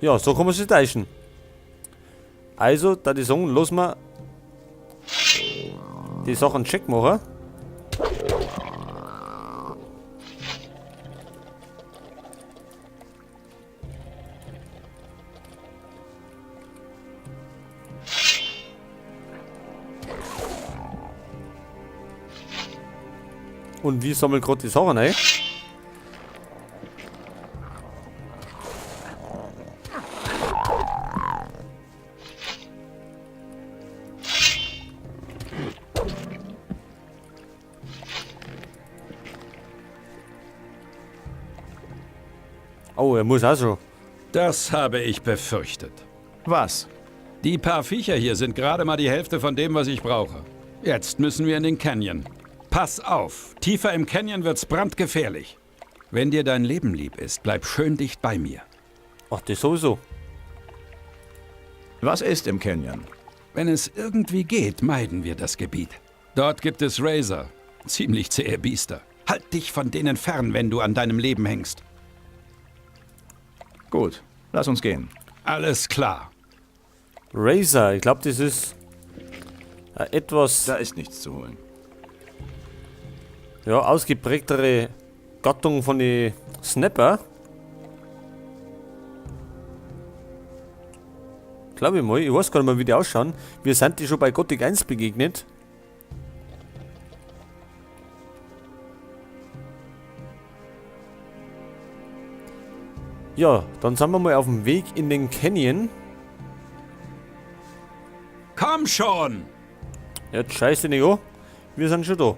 Ja, so kann man sich täuschen. Also, da die sagen, lass mal die Sachen check machen. Und wir sammeln gerade die Sachen ein. Oh, er muss auch schon. Das habe ich befürchtet. Was? Die paar Viecher hier sind gerade mal die Hälfte von dem, was ich brauche. Jetzt müssen wir in den Canyon. Pass auf, tiefer im Canyon wird's brandgefährlich. Wenn dir dein Leben lieb ist, bleib schön dicht bei mir. Ach, das sowieso. Was ist im Canyon? Wenn es irgendwie geht, meiden wir das Gebiet. Dort gibt es Razor. Ziemlich zähe Biester. Halt dich von denen fern, wenn du an deinem Leben hängst. Gut, lass uns gehen. Alles klar. Razor, ich glaube, das ist etwas Da ist nichts zu holen. ja, ausgeprägtere Gattung von den Snapper. Glaube ich mal, ich weiß gar nicht mehr, wie die ausschauen. Wir sind die schon bei Gothic 1 begegnet. Ja, dann sind wir mal auf dem Weg in den Canyon. Komm schon! Jetzt scheiße nicht an. Wir sind schon da.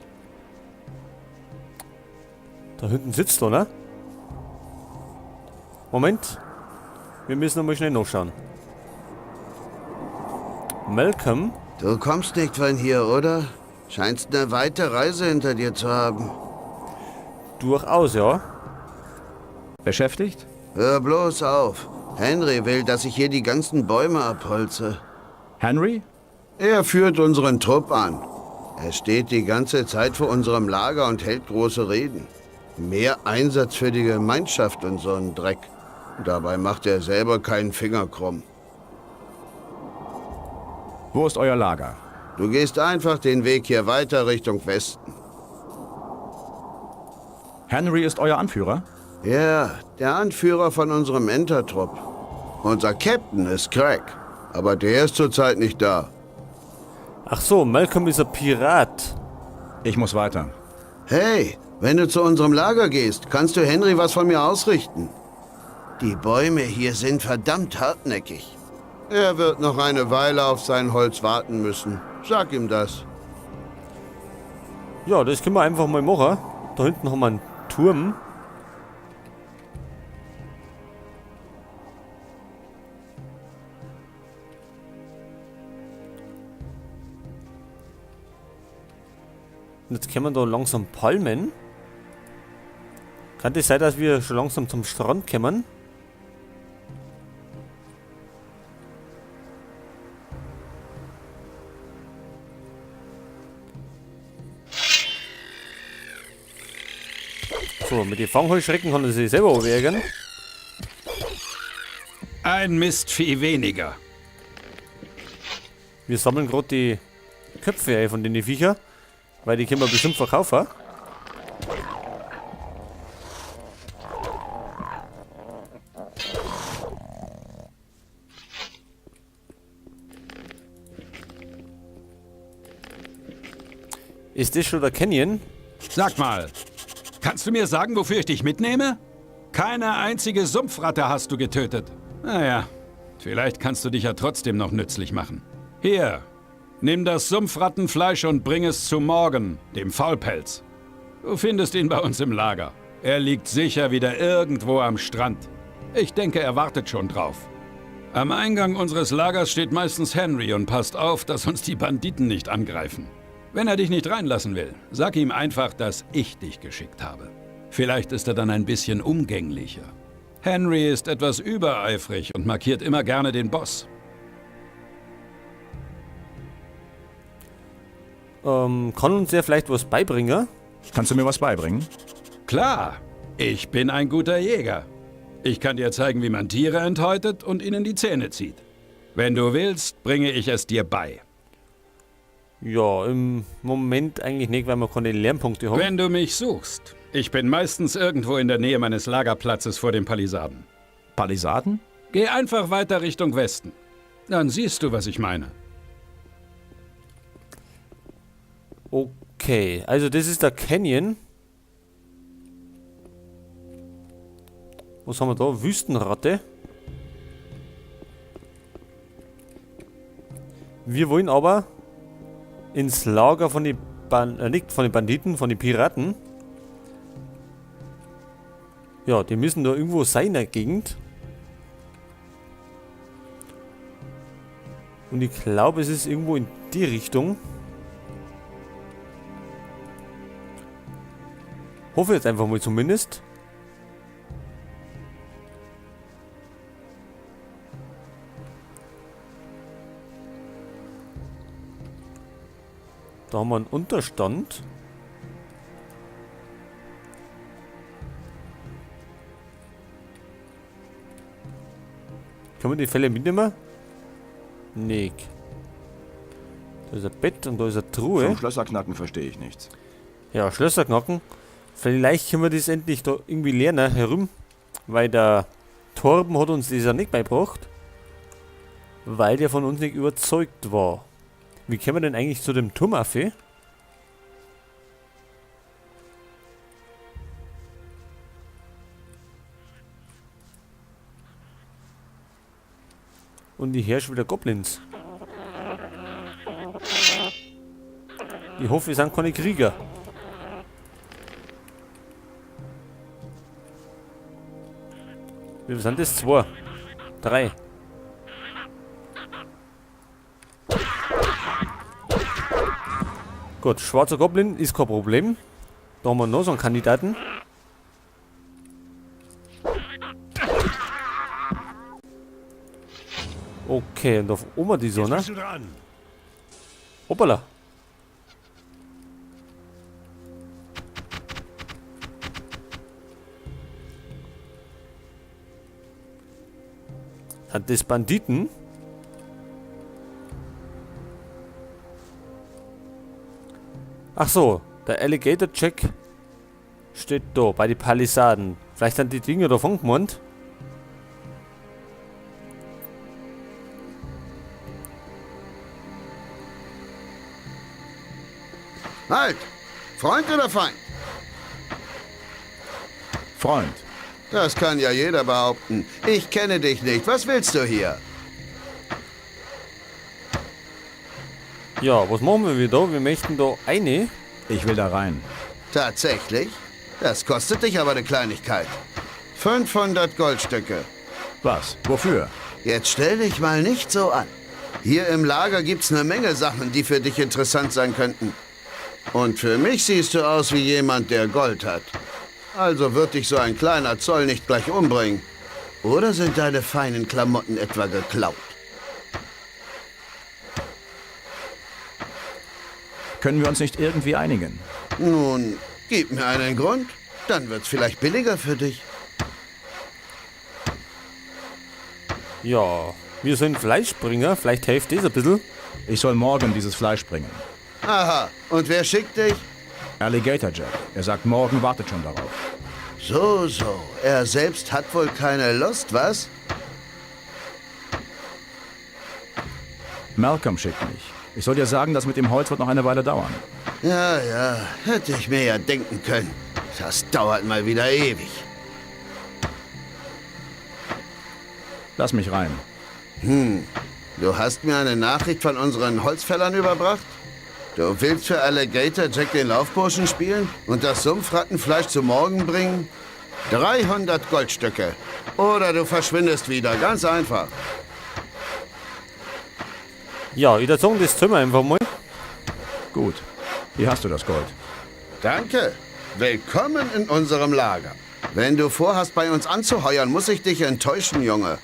Da hinten sitzt er, ne? Moment. Wir müssen noch mal schnell nachschauen. Malcolm. Du kommst nicht von hier, oder? Scheinst eine weite Reise hinter dir zu haben. Durchaus, ja. Beschäftigt? Hör bloß auf. Henry will, dass ich hier die ganzen Bäume abholze. Henry? Er führt unseren Trupp an. Er steht die ganze Zeit vor unserem Lager und hält große Reden. Mehr Einsatz für die Gemeinschaft und so ein Dreck. Dabei macht er selber keinen Finger krumm. Wo ist euer Lager? Du gehst einfach den Weg hier weiter Richtung Westen. Henry ist euer Anführer? Ja, der Anführer von unserem Entertrupp. Unser Captain ist Craig, aber der ist zurzeit nicht da. Ach so, Malcolm ist ein Pirat. Ich muss weiter. Hey, wenn du zu unserem Lager gehst, kannst du Henry was von mir ausrichten. Die Bäume hier sind verdammt hartnäckig. Er wird noch eine Weile auf sein Holz warten müssen. Sag ihm das. Ja, das können wir einfach mal machen. Da hinten haben wir einen Turm. Und jetzt kommen da langsam Palmen. Kann das sein, dass wir schon langsam zum Strand kommen? So, mit den Fangheuschrecken kann er sich selber ärgern. Ein Mistvieh weniger. Wir sammeln gerade die Köpfe ein von den Viecher, weil die können wir bestimmt verkaufen. Ist das schon der Canyon? Sag mal, kannst du mir sagen, wofür ich dich mitnehme? Keine einzige Sumpfratte hast du getötet. Naja, vielleicht kannst du dich ja trotzdem noch nützlich machen. Hier, nimm das Sumpfrattenfleisch und bring es zu Morgan, dem Faulpelz. Du findest ihn bei uns im Lager. Er liegt sicher wieder irgendwo am Strand. Ich denke, er wartet schon drauf. Am Eingang unseres Lagers steht meistens Henry und passt auf, dass uns die Banditen nicht angreifen. Wenn er dich nicht reinlassen will, sag ihm einfach, dass ich dich geschickt habe. Vielleicht ist er dann ein bisschen umgänglicher. Henry ist etwas übereifrig und markiert immer gerne den Boss. Kann uns der vielleicht was beibringen? Kannst du mir was beibringen? Klar, ich bin ein guter Jäger. Ich kann dir zeigen, wie man Tiere enthäutet und ihnen die Zähne zieht. Wenn du willst, bringe ich es dir bei. Ja, im Moment eigentlich nicht, weil wir keine Lernpunkte haben. Wenn du mich suchst. Ich bin meistens irgendwo in der Nähe meines Lagerplatzes vor den Palisaden. Palisaden? Geh einfach weiter Richtung Westen. Dann siehst du, was ich meine. Okay, also das ist der Canyon. Was haben wir da? Wüstenratte. Wir wollen aber ins Lager von den nicht von den Banditen, von den Piraten. Ja, die müssen da irgendwo sein in der Gegend. Und ich glaube, es ist irgendwo in die Richtung. Hoffe jetzt einfach mal zumindest. Da haben wir einen Unterstand. Können wir die Fälle mitnehmen? Nick. Da ist ein Bett und da ist eine Truhe. Vom Schlösserknacken verstehe ich nichts. Ja, Schlösserknacken. Vielleicht können wir das endlich da irgendwie lernen herum. Weil der Torben hat uns das ja nicht beigebracht. Weil der von uns nicht überzeugt war. Wie kommen wir denn eigentlich zu dem Turm auf? Und die herrschen wieder Goblins. Ich hoffe, wir sind keine Krieger. Wie sind das? 2. 3. Gut, schwarzer Goblin ist kein Problem. Da haben wir noch so einen Kandidaten. Okay, und auf Oma die Sonne. Hoppala. Hat das Banditen? Ach so, der Alligator Jack steht da bei den Palisaden. Vielleicht sind die Dinger davon gemeint. Halt! Freund oder Feind? Freund. Das kann ja jeder behaupten. Ich kenne dich nicht. Was willst du hier? Ja, was machen wir da? Wir möchten da eine. Ich will da rein. Tatsächlich? Das kostet dich aber eine Kleinigkeit. 500 Goldstücke. Was? Wofür? Jetzt stell dich mal nicht so an. Hier im Lager gibt's eine Menge Sachen, die für dich interessant sein könnten. Und für mich siehst du aus wie jemand, der Gold hat. Also wird dich so ein kleiner Zoll nicht gleich umbringen. Oder sind deine feinen Klamotten etwa geklaut? Können wir uns nicht irgendwie einigen? Nun, gib mir einen Grund. Dann wird's vielleicht billiger für dich. Ja, wir sind Fleischbringer. Vielleicht hilft das ein bisschen. Ich soll morgen dieses Fleisch bringen. Aha, und wer schickt dich? Alligator Jack. Er sagt, morgen wartet schon darauf. So, so. Er selbst hat wohl keine Lust, was? Malcolm schickt mich. Ich soll dir sagen, das mit dem Holz wird noch eine Weile dauern. Ja, ja, hätte ich mir ja denken können. Das dauert mal wieder ewig. Lass mich rein. Du hast mir eine Nachricht von unseren Holzfällern überbracht? Du willst für Alligator Jack den Laufburschen spielen und das Sumpfrattenfleisch zu morgen bringen? 300 Goldstücke. Oder du verschwindest wieder, ganz einfach. Ja, ich würde sagen, das tun wir einfach mal. Gut. Hier hast du das Gold. Danke. Willkommen in unserem Lager. Wenn du vorhast, bei uns anzuheuern, muss ich dich enttäuschen, Junge.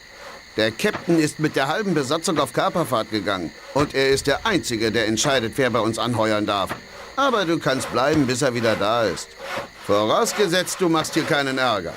Der Captain ist mit der halben Besatzung auf Kaperfahrt gegangen. Und er ist der Einzige, der entscheidet, wer bei uns anheuern darf. Aber du kannst bleiben, bis er wieder da ist. Vorausgesetzt, du machst hier keinen Ärger.